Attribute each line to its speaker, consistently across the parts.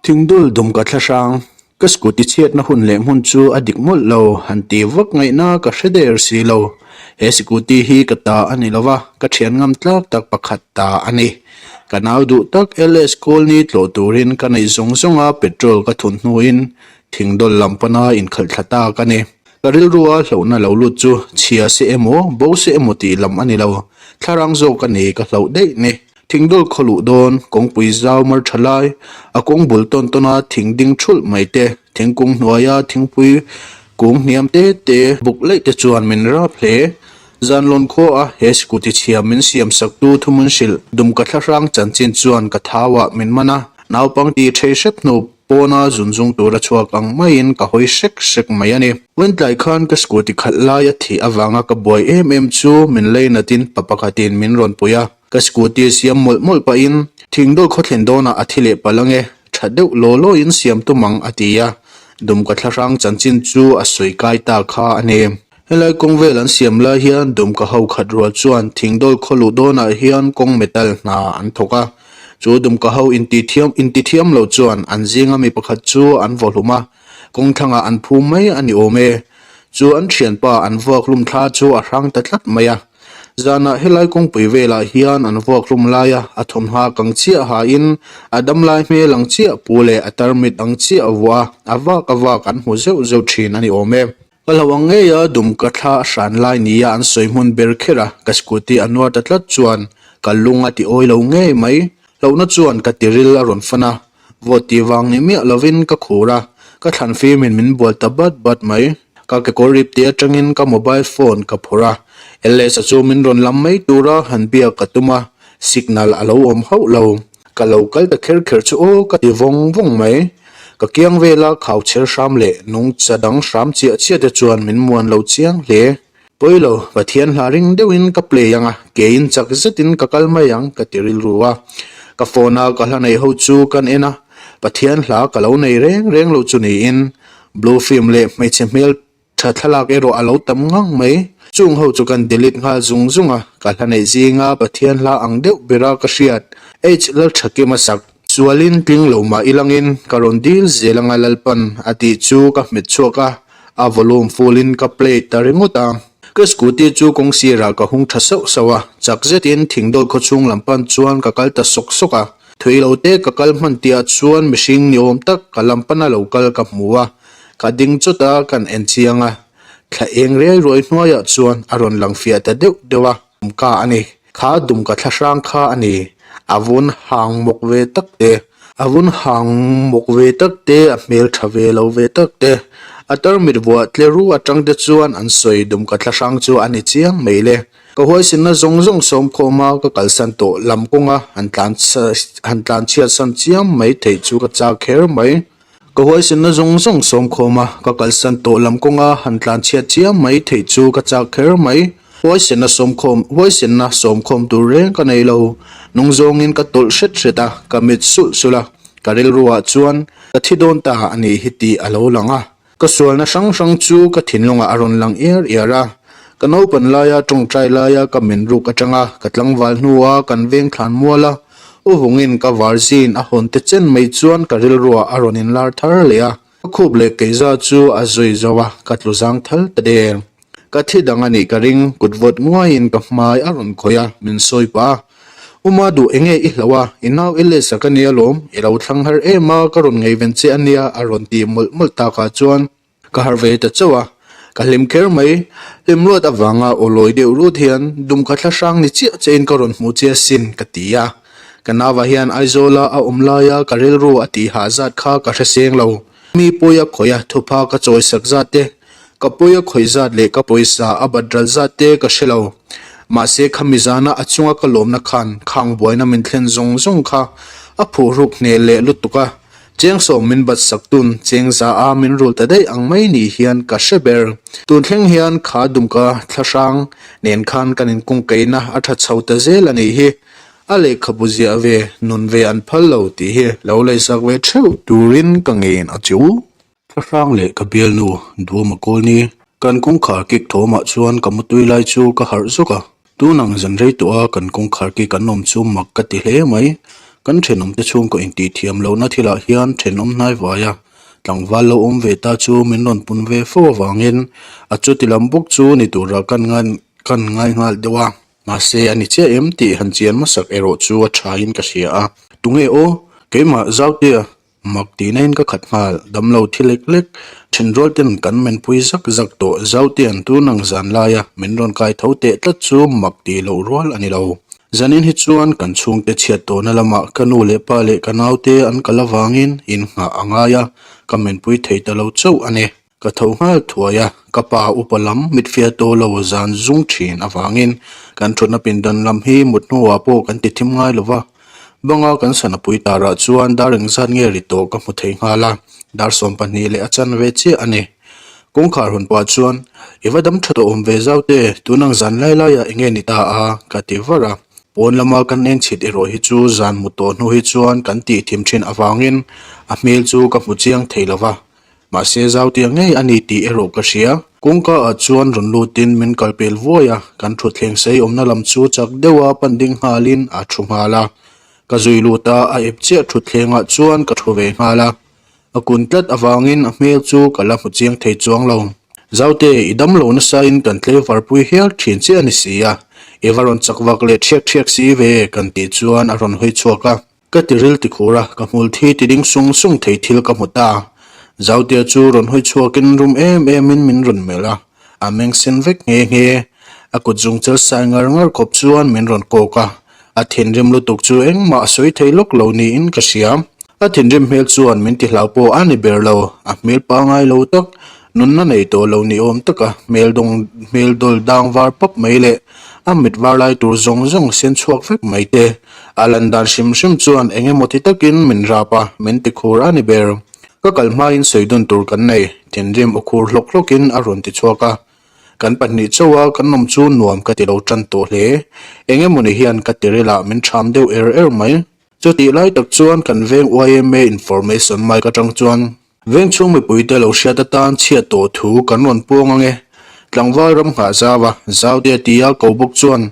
Speaker 1: Thingdul dum ka thla hrang. Ka scooty chhiatna hun leh hmun chu a dik mawlh lo, han ti vak ngaihna ka hre der si lo. He scooty hi ka ta a ni lova, ka thian ngam tlak tak pakhat ta a ni. Ka nau duh tak LS Colony tlawh turin ka neih zawng zawnga petrol ka thun hnuin Thingdawl lam pana inkhalh thla tak a ni. Ka rilrua hlauhna lo lut chu chhia se emaw, bo se emaw tih lam a ni lo. Thlarang zawk a ni ka hlauh daih ni. Thingdawl khaw luh dawn, kawngpui zau mar tha lai, a kawng bul tawn tawna thing ding thulh mai te, thingkung hnuaia thingpui kung hniam te te buk leih te chuan min rap hle. Zanlawn khuaah he scooty chhia min siam saktu thuhmun hrilh Dumka thlahrang chanchin chuan ka thauah min man a, naupang ti thei hrep hnu pawna zunzung tura chhuak ang maiin ka hawi hrek hrek mai a ni. Vawiintlai khan ka scooty khalh lai a thih avanga ka buai em em chu min leinatin pa pakhatin min rawn pui a. Ka scooty siam mawlh mawlh pahin Thingdawl khawthlen dawnah a thi leh palh ange, tha deuh law lawin siam tum ang a ti a, Dumka thlahrang chanchin chu a sawi kai ta kha a ni. Helai kawng vel an siam lai hian Dumka ho khat rual chuan Thingdawl khaw luh dawnah hian kawng metal hna an thawk a, chu Dumka ho intithiam intithiam lo chuan an zinga mi pakhat chu an vawhlum a, kawng thlangah an phum mai a ni awm e. Chu an thianpa an vuakhlum thla chu a hrang ta tlat mai a. Zanah helai kawngpui velah hian an vuak hlum laia a thawmhna kang chiah hain a damlai hmel ang chiah pu leh a tarmit ang chiah vuah a vak a vak an hmu zeuh zeuh thin a ni awm e. Ka hlauh ang ngeia dum ka thla a hran lai nia an sawi hmun ber kher a, ka scooty a nuar ta tlat chuan ka lung a ti awi lo ngei mai. Hlauhna chuan ka tiril a rawn fan a, Vawt tih vang ni miah lovin ka khur a, ka thlan fimin min bual ta bat bat mai. Ka kekawr rip tih atangin ka mobile phone ka phawrh a, LS-a chu min rawn lam mai tura han biak ka tum a, signal a lo awm hauh lo. Ka lo kal ta kher kher chu aw ka ti vawng vawng mai. Ka kiang vela khau chher hram leh nungcha dang hram chiah chiah te chuan min muan lo chiang hle. Pawi lo, Pathian hla ring deuhin ka play ang a, keiin chak zetin ka kal mai ang ka ti rilru a. Ka phone a ka hla nei ho chu kan en a, Pathian hla ka lo nei reng reng lo chu niin Blue film leh hmeichhe hmel tha thlalak erawh a lo tam ngang mai. Chung ho chu kan delete nghal zung zung a, ka hla neih zinga Pathian hla ang deuh bera ka hriat H Lalthakima sak sualin tling lo mah ilangin ka rawn dil zel anga Lalpan a tih chu ka hmet chhuak a. A volume full in ka play ta ringawt a. Ka scooty chu kawng sirah ka hung tha sauh sauh a, chak zetin thingdawl khawchhung lam pan chuan ka kal ta sawk sawk a. Thui lo te ka kal hman tihah chuan mihring ni awm tak ka lam pana lo kal ka hmu a, ka ding chawt a kan en chiang a. Thla eng riai ruai hnuaiah chuan a rawn lang fiah ta deuh deuh a. Ka a ni. Kha dumka thla hrang kha a ni. A vun hang mawk ve tak te. A vun hang mawk ve tak te, a hmel tha ve lo ve tak te. A tarmit vuah tle ru atang te chuan an sawi dumka thla hrang chu a ni chiang mai le. Ka huaisinna zawng zawng sawm khawm a ka kalsan tawh lam kawnga han tlan han tlan chhiat san chiam mai theih chu ka chak kher mai. Ka huaisenna zawng zawng sawm khawm a, ka kalsan tawh lam kawnga han tlan chhiat chiam mai theih chu ka chak kher mai. Huaisenna sawm khawm, huaisenna sawm khawm tur reng ka nei lo. Nung zawngin ka tawlh hret hret a, ka mit sulh sulh a. Ka rilruah chuan ka thi dawn ta a nih hi tih a lo lang a. Ka sualna hrang hrang chu ka thinlungah a rawn lang iar iar a. Ka naupan laia tawngtai laia ka men ruk atanga ka tlangval hnua kan veng thlan mual a, u vungin ka var zin a hawn te chen mai chuan ka rilruah a rawn inlar thar leh a. Ka khup leh keiza chu a zui zo a, ka tlu zang thal ta der. Ka thi dang a nih ka ring, kut vawt nguaiin ka hmai a rawn khawih a, min sawi pah a. Uma duh enge i hlauh a, i nau i leh sak a nia lawm, i lo thlang har em a, ka rawn ngaihven che a nia a rawn ti mawlh mawlh takah chuan ka harh ve ta chauh a, ka hlim kher mai. Hlim luat avanga aw lawi deuh rut hian dumkha thla hrang ni chiah chein ka rawn hmuh che asin ka ti a, ka nauva hian Aizawla a awm laia ka rilru a tih hah zat kha ka hre seng lo. Mi pawi a khawih a, thupha ka chawi sak zat te, Ka pawi a khawih zat leh ka pawisa a bat ral zat te ka hre lo. Mahse khami zana a chunga ka lawmna khan khang buaina min thlen zawng zawng kha a phuhruk hneh leh lutuk a, chengsawm min bat sak tun chengza a min rul ta daih ang mai ni hian ka hre ber. Tun thleng hian kha dumka thlahrang nen khan kan inkungkaihna a tha chho ta zel a nih hi. A lehkhabu ziah ve, nun ve an phal lo tih hi lo leisak ve theuh turin ka ngen a chu. Thlahrang leh ka bialnu Duama Kawlni kan kawngkhar kik thawmah chuan ka mutui lai chu ka harh zawk a, tunang zan rei tawha kan kawngkhar kik an awm chu mak ka ti hle mai. Kan thenawmte chhungkaw intihthiam lohna thilah hian thenawm hnai vaia tlangval lo awm ve ta chu min rawn pun ve fo avangin a chuti lam bawk chu ni tura kan kan ngai nghal deuh a. Mahse a ni chiah em tih han chian hmasak erawh chu a thain ka hria a. Tunge aw? Keimah Zautea Mak tihna in ka khat nghal, damlo thi lek lek, thenrual ten kan menpui zak zak tawh, Zautean tun ang zan laia min rawn kai tho teh tlat chu mak tih loh rual a ni lo. Zanin hi chuan kan chhungte chhiat tawhna lamah ka nu leh pa leh ka naute an kal avangin in nghah a ngai a, ka menpui thei ta lo chauh a ni. Ka tho nghal thuai a, ka pa upa lam mitfiah tawh lo zan zung thin avangin kan thutna pindan lam hi mut hnuah pawh kan ti thim ngai lo va. Banga kan sana pui tarah chuan dar engzat nge ri tawh ka hmu thei nghal a, dar 12 leh a chanve chiah a ni. Kawngkhar hawn pah chuan, I va dam tha tawh awm ve zau te, tun ang zan lai laiah enge ni ta a? ka ti var a. Pawn lama kan eng chhit erawh hi chu zan mu tawh hnu hi chuan kan tih thim thin avangin a hmel chu ka hmu chiang thei lo va. Mahse zautia ngei a ni tih erawh ka hria. Kawngka ah chuan rawn lutin min kal pel vuai a, kan thutthleng sei awmna lam chu chak deuha pan ding nghalin a thu nghal a. Ka zui lut a, a ep chiah thutthleng ah chuan ka thu ve nghal a. A kun tlat avangin a hmel chu ka la hmu chiang thei chuang lo. Zaute, i dam lo nasa in kan tlei varpui hial thin chiah a ni si a, i va rawn chak vak leh thiak thiak si ve kan tih chuan a rawn hawi chhuak a. Ka ti ril ti khur a, ka hmul thi ti ding sung sung thei thil ka hmu ta. Zautea chu rawn hawi chhuakin rum em emin min rawn melh a, a meng sen vek nghe nghe. A kut zung chel sai ngar ngar khawp chuan min rawn kawk a, a thinrim lutuk chu engmah a sawi thei lawk lo niin ka hria. A thinrim hmel chuan min ti hlau pawh a ni ber lo, a hmel pangai lo tak, nunna nei tawh lo ni awm taka hmel dawng hmel dawl dang var pap mai leh a mit var lai tur zawng zawng sen chhuak vek mai te. A lan dan hrim hrim chuan eng emaw ti takin min rap a, min ti khur a ni ber. Ka kal hmain sawi dun tur kan nei, thinrim aw khur hlawk hlawkin a rawn ti chhuak a. Kan pahnih chauh a kan awm chu nuam ka ti lo tan tawh hle. Eng emaw ni hian ka tiril ah min ṭham deuh er er mai. Chutih lai tak chuan kan veng yma information mic atang chuan Veng chhung mipuite lo hriat atan chhiat tawh thu kan rawn puang ang e. Tlangval ram nghah zau a, Zautea tia ko bawk chuan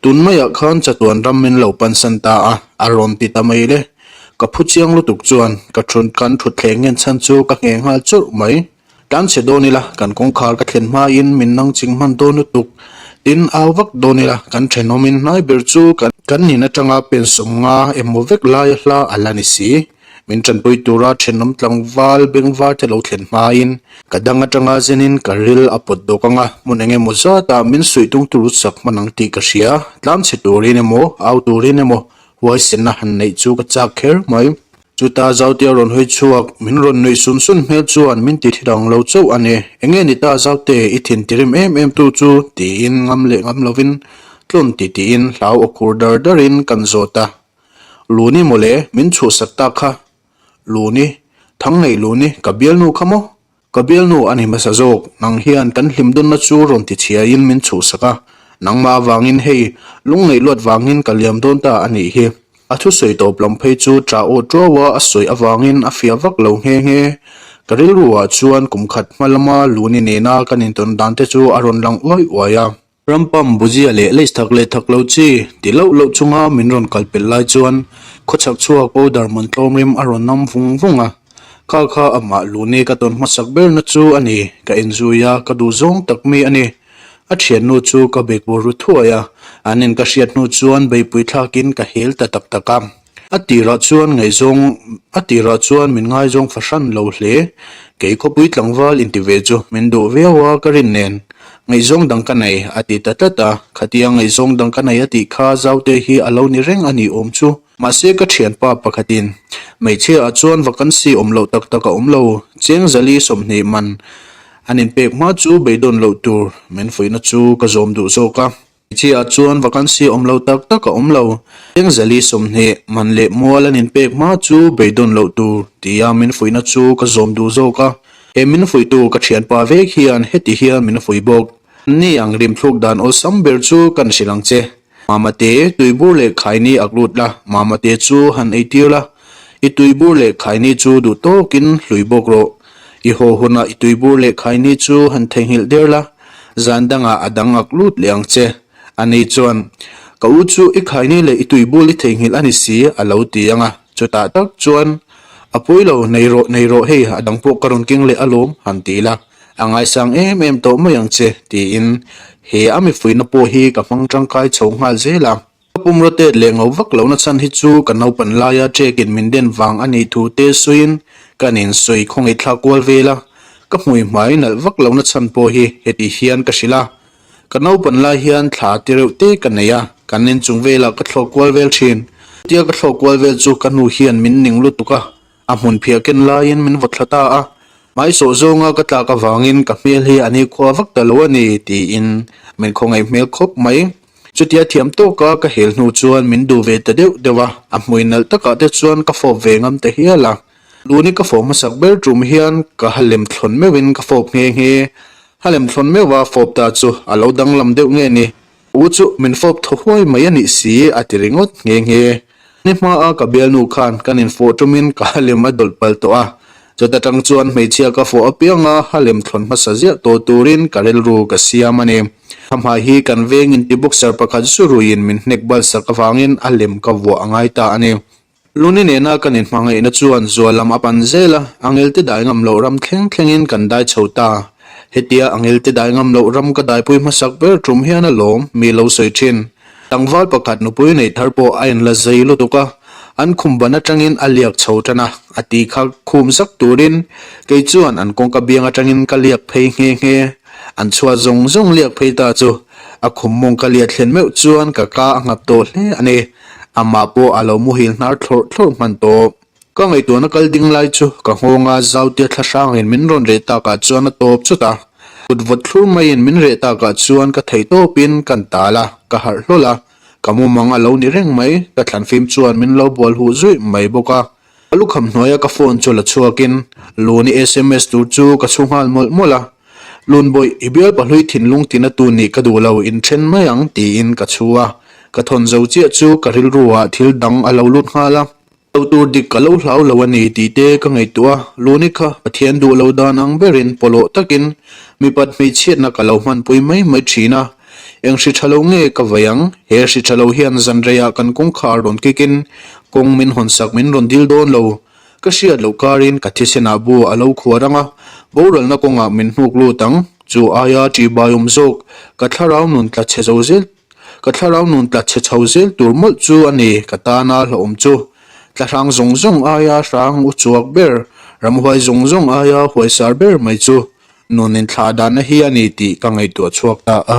Speaker 1: tun maiah khan chatuan ram min lo pansan ta a, a rawn ti ta mai le. Ka phu chiang lutuk chuan ka thut kan thutthleng ngen chhan chu ka ngheh nghal churh mai. Tlan chhe dawn ila kan kawngkhar ka thlen hmain min nang ching hman dawn lutuk. Tin, au vak dawn ila kan thenawmin hnai ber chu kan in atanga pen 50 emaw vek laia hla a la ni si. Min tanpui tura thenawm tlangval bengvar te lo thlen hmain ka dang atanga zenin ka ril a pawt dawk ang a, hmun eng emaw zatah min suih tung tur sak hman ang tih ka hria. Tlamchhe turin emaw, au turin emaw huaisenna han neih chu ka chak kher mai. Chuta Zautea rawn hawi chhuak, min rawn nuih sun sun hmel chuan min ti thidang lo chauh a ni. Enge ni ta Zaute, i thin tirim em em tu chu? tiin ngam leh ngam lovin tlawn ti tiin hlau aw khur dar darin kan zawt a. Luni mawle, min chhuhsak ta kha. Luni, thang neih Luni, ka bialnu kha maw? Ka bialnu a ni hmasa zawk, nang hian kan hlim dawnna chu rawn ti chhiaiin min chhuhsak a, nangmah avangin hei, lungneih luat vangin ka liam dawn ta a nih hi. A thusawi tawp lam phei chu ṭah aw ṭuaua a sawi avangin a fiah vak lo nghe nghe. Ka rilruah chuan kum khat hma lama Luni nena kan intawn dan te chu a rawn lang uai uai a. Rampam, Buzia leh lace thak leh thak lo chi ti loh loh chunga min rawn kal pelh lai chuan khawchhak chhuak powder man tlawm rim a rawn nam vung vung a. Kha kha amah luni ka tawn hmasak berna chu a ni, ka enzui a, ka duh zawng tak mi a ni. A thiannu chu ka bek bawr ru thuai a, an in ka hriat hnu chuan beipui thlakin ka hel ta tak tak a. A tirah chuan ngaihzawng a tirah chuan min ngaizawng fahran lo hle. Kei khawpui tlangval inti ve chu min duh viau a ka rin nen. Ngaihzawng dang ka nei a ti ta tlat a, khatia ngaihzawng dang ka nei a tih kha Zaute hi a lo ni reng a nih awm chu. Mahse ka thianpa pakhatin hmeichhia ah chuan vacancy awm loh tak tak a awm lo, cheng zali 20 man an inpek hma chu beidawn loh tur min fuihna chu ka zawm duh zawk a. Hmeichhia chuan vacancy awm lo tak tak a awm lo. Eng zali 20 man leh mual an inpek hma chu beidawn loh tur tia min fuihna chu ka zawm duh zawk a. He min fuihtu ka thianpa vek hian heti hian min fuih bawk. Ni ang rimthluk dan awlsam ber chu kan hrilh ang che. Mamate, tuibur leh khaini ak lut la, mamate chu han eitir la. I tuibur leh khaini chu duh tawkin hlui bawk rawh. I haw hunah i tuibur leh khaini chu han theihnghilh der la, zan dangah a dang ak lut leh ang che. Ani chuan. Ka u chu i khaini leh i tuibul i theihnghilh a ni si a lo ti ang a, chutah tak chuan A pawi lo, nei rawh, nei rawh hei a dang pawh ka rawn keng leh alawm han ti ila, a ngaisang em em tawh mai ang che tiin he a mifuihna pawh hi ka hmang tangkai chho nghal zel a. Ka pum rotate leh ngo vak lohna chhan hi chu ka naupan laia check-in min den vang a nih thu te sawiin kan insawi khawngaih thlak kual vel a, ka hmui hmai nalh vak lohna chhan pawh hi heti hian ka hrilh a. Ka naupan lai hian thla ti reuh te ka nei a, kan inchung velah ka thlawh kual vel thin. Chutia ka thlawh kual vel chu ka nu hian min ning lutuk a, a hmun phiah ken laiin min vaw thla ta a. Hmaisawh zawnga ka tlak avangin ka hmel hi a nikhua vak ta lo a ni tiin min khawngaih hmel khawp mai. Chutia thiam tawka ka hel hnu chuan min duh ve ta deuh deuh a, a hmui nalh takah te chuan ka fawp ve ngam ta hial a. Luni ka fawp hmasak ber tum hian ka ha lem thlawn meuhin ka fawp nghe nghe. Ha lem thlawn meuha fawp ta chu a lo danglam deuh nge ni? U chu min fawp thaw huai mai a nih si a ti ringawt nghe nghe. Ni hmaa ka bialnu khan kan infawh tumin ka ha lem a dawlh palh tawh a. Chuta tang chuan hmeichhia ka fawh apianga ha lem thlawn hmasa ziah tawh turin ka rilru ka siam a ni. Ka hmai hi kan veng inti boxer pakhat zu ruiin min hnek balsak avangin a lem ka vuah a ngai ta a ni. Luni nena kan inhmangaihna chuan zual lam a pan zel a, Angelte dai ngam loh ram thleng thlengin kan dai chho ta. Hetia Angelte dai ngam loh ram ka daipui hmasak ber tum hian a lawm, mi lo sawi thin. Tlangval pakhat nupui neih thar pawh a inla zei lutuk a, an khum ban atangin a liak chho tan a, a ti kha khum zak turin kei chuan an kawngka biang atangin ka liak phei nghe nghe. An chhuat zawng zawng liak phei ta chu a khum mawng ka liah thlen meuh chuan ka ka a ngap tawh hle a ni. Amah pawh a lo muhil hnar thlawrh thlawrh hman tawh. Ka ngaihtuahna kal ding lai chu ka nghawnga zautia thla hrangin min rawn reh takah chuan a tawp chut a. Kut vawt thlur maiin min reh takah chuan ka theih tawpin kan tal a, ka harh hlawl a. Ka mumang a lo ni reng mai, ka thlanfim chuan min lo bual huh zuih mai bawk a. Ka lukham hnuaia ka phone chu la chhuakin Luni sms tur chu ka chhu nghal mawlh mawlh a. Lunbawih, i bial pahlui thinlung tina tu nih ka duh lo, inthen mai ang tiin ka chhu a. Ka thawn zo chiah chu ka rilru ah thil dang a lo lut nghal a. Lo tur dik ka lo hlau lo a ni tih te ka ngaihtuah a, Luni kha Pathian duh lo dan ang berin pawlawh takin mipat hmeichhiatna ka lo hmanpui mai mai thin a. Eng hri tha lo nge ka vai ang? He hri tha lo hian zan reiah kan kawngkhar rawn kikin kawng min hawnsak min rawn dil dawn lo. Ka hriat loh karin ka thisenah bu a lo khuar ang a, boralna kawngah min hnuk lut ang. Chu aia ṭihbai awm zawk, ka thlarau nun tla chhe zo zel, ka thlarau nun tla chhe chho zel tur mawlh chu a ni ka tana hlauhawm chu. Tla hrang zawng zawng aia hrang u chuak ber, ramhuai zawng zawng aia huaisar ber mai chu. Nun inthlah dahna hi a ni tih ka ngaihtuah chhuak ta a.